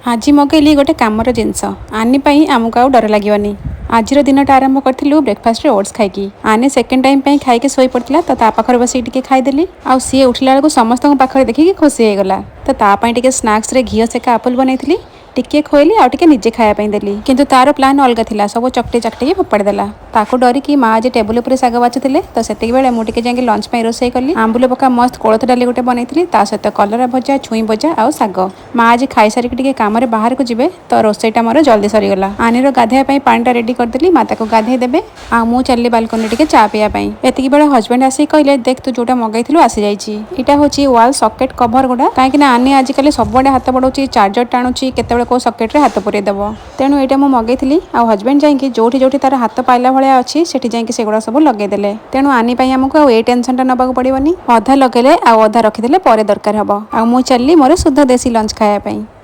ଆଜି ମଗେଇଲି ଗୋଟେ କାମର ଜିନିଷ। ଆନି ପାଇଁ ଆମକୁ ଆଉ ଡର ଲାଗିବନି। ଆଜିର ଦିନଟା ଆରମ୍ଭ କରିଥିଲୁ ବ୍ରେକଫାଷ୍ଟରେ ଓଟ୍ସ ଖାଇକି। ଆନି ସେକେଣ୍ଡ ଟାଇମ୍ ପାଇଁ ଖାଇକି ଶୋଇ ପଡ଼ିଥିଲା, ତ ତା ପାଖରେ ବସିକି ଟିକେ ଖାଇଦେଲି। ଆଉ ସିଏ ଉଠିଲା ବେଳକୁ ସମସ୍ତଙ୍କ ପାଖରେ ଦେଖିକି ଖୁସି ହେଇଗଲା। ତ ତା ପାଇଁ ଟିକେ ସ୍ନାକ୍ସରେ ଘିଅ ସେକା ଆପଲ ବନେଇଥିଲି। ଟିକେ ଖୋଇଲି ଆଉ ଟିକେ ନିଜେ ଖାଇବା ପାଇଁ ଦେଲି। କିନ୍ତୁ ତାର ପ୍ଲାନ୍ ଅଲଗା ଥିଲା, ସବୁ ଚକଟି ଚାକଟିକି ଫୋପାଡ଼ି ଦେଲା। ତାକୁ ଡରିକି ମା ଆଜି ଟେବୁଲ ଉପରେ ଶାଗ ବାଛୁଥିଲେ, ତ ସେତିକି ବେଳେ ମୁଁ ଟିକେ ଯାଇକି ଲଞ୍ଚ ପାଇଁ ରୋଷେଇ କଲି। ଆମ୍ବୁଲ ପକା ମସ୍ତ କୋଳଥ ଡାଲି ଗୋଟେ ବନେଇଥିଲି, ତା ସହିତ କଲରା ଭଜା, ଛୁଇଁ ଭଜା ଆଉ ଶାଗ। ମା ଆଜି ଖାଇସାରିକି ଟିକେ କାମରେ ବାହାରକୁ ଯିବେ, ତ ରୋଷେଇଟା ମୋର ଜଲ୍ଦି ସରିଗଲା। ଆନିର ଗାଧେଇବା ପାଇଁ ପାଣିଟା ରେଡି କରିଦେଲି। ମା ତାକୁ ଗାଧେଇ ଦେବେ ଆଉ ମୁଁ ଚାଲିଲି ବାଲକୋନି ଟିକେ ଚା ପିଇବା ପାଇଁ। ଏତିକି ବେଳେ ହଜବେଣ୍ଡ ଆସିକି କହିଲେ, "ଦେଖ, ତୁ ଯୋଉଟା ମଗେଇଥିଲୁ ଆସିଯାଇଛି।" ଏଇଟା ହଉଛି ୱାଲ୍ ସକେଟ କଭର ଗୁଡା, କାହିଁକି ନା ଆନି ଆଜିକାଲି ସବୁଆଡେ ହାତ ବଢଉଛି, ଚାର୍ଜର ଟାଣୁଛି, କେତେବେଳେ କୋଉ ସକେଟରେ ହାତ ପୁରେଇ ଦବ। ତେଣୁ ଏଇଟା ମୁଁ ମଗେଇଥିଲି। ଆଉ ହଜବେଣ୍ଡ ଯାଇକି ଯୋଉଠି ଯୋଉଠି ତାର ହାତ ପାଇଲା ଭଳିଆ ଅଛି, ସେଠି ଯାଇକି ସେଗୁଡ଼ା ସବୁ ଲଗେଇଦେଲେ। ତେଣୁ ଆନି ପାଇଁ ଆମକୁ ଆଉ ଏଇ ଟେନସନଟା ନେବାକୁ ପଡିବନି। ଅଧା ଲଗେଇଲେ ଆଉ ଅଧା ରଖିଦେଲେ ପରେ ଦରକାର ହବ। ଆଉ ମୁଁ ଚାଲିଲି ମୋର ଶୁଦ୍ଧ ଦେଶୀ ଲଞ୍ଚ ଖାଇବା ପାଇଁ।